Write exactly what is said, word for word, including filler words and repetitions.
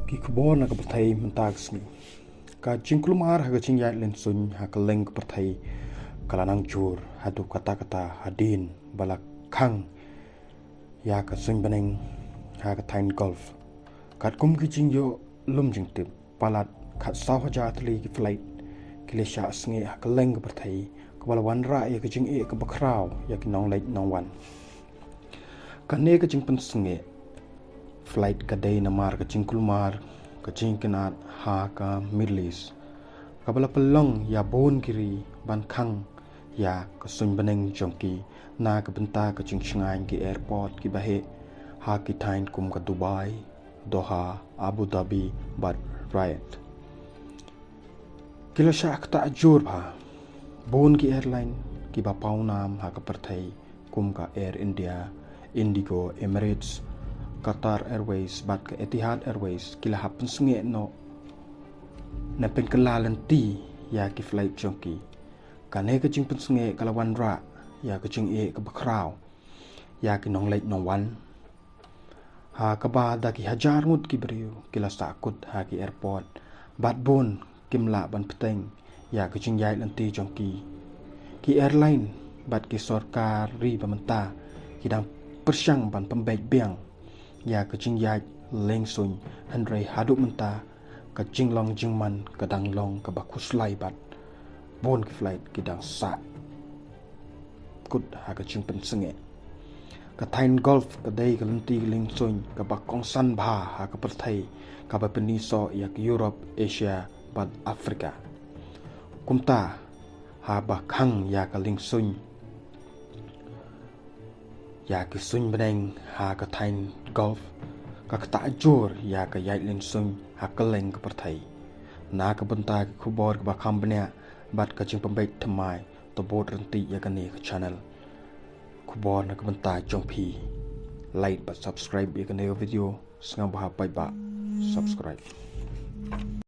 Ki khubor na ka pyrthei mynta ka sngi. Ka jingkulmar ha ka jingïaid lynsuiñ ha kylleng ka pyrthei ka la nang jur haduh katta katta hadien ba la khang ïa ka suiñ bneng ha ka thaiñ Gulf. Katkum ki jingïoh lum jingtip, palat khatsaw hajar tylli ki flight ki la shah sangeh ha kylleng ka pyrthei, kaba la wanrah ïa ka jingeh kaba khraw ïa ki nongleit nongwan. Kane ka jingpynsangeh flight ka dei namar ka jingkulmar ka jingïakynad ha ka Middle East, kaba la pynlong ïa bun ki ri ban khang ïa ka suiñ bneng jong ki na ka bynta ka jingshngaiñ ki airport kiba heh ha ki thaiñ kum ka Dubai, Doha, Abu Dhabi bad Riyadh. Ki la shah ktah jur bha. Bun ki airline kiba pawnam ha ka pyrthei kum ka Air India, Indigo, Emirates, Qatar Airways bad ka Etihad Airways ki la hap pynsangeh noh ne pynkylla lynti ïa ki flight jong ki. Kane ka jingpynsangeh ka la wanrah ïa ka jingeh kaba khraw ïa ki nongleit nongwan, ha kaba da ki hajar ngut ki briew ki la sahkut ha ki airport bad bun kim lah ban bteng ïa ka jingïaid lynti jong ki. Ki airline bad ki sorkar ri ba mynta ki dang pyrshang ban pynbeit biang ïa ka jingïaid lynsuiñ, hynrei haduh mynta ka jinglong jingman ka dang long kaba khuslai bad bun ki flight ki dang sahkut ha ka jingpynsangeh. Ka thaiñ Gulf ka dei ka lynti lynsuiñ kaba kongsan bha ha ka pyrthei, kaba pyni soh ïa ka Europe, Asia bad Africa. Kumta, haba khang ïa ka lynsuiñ, ïa ki suiñ bneng ha ka thaiñ Gulf, ka ktah jur ïa ka ïaid lynsuiñ ha kylleng ka pyrthei. Na ka bynta ki khubor kaba kham bniah bad ka jingpynbeit thymmai, to bud ryntih ïa kane ka channel. Khubor na ka bynta jong phi. Like bad subscribe ïa kane ka video. Sngewbha paidbah, subscribe.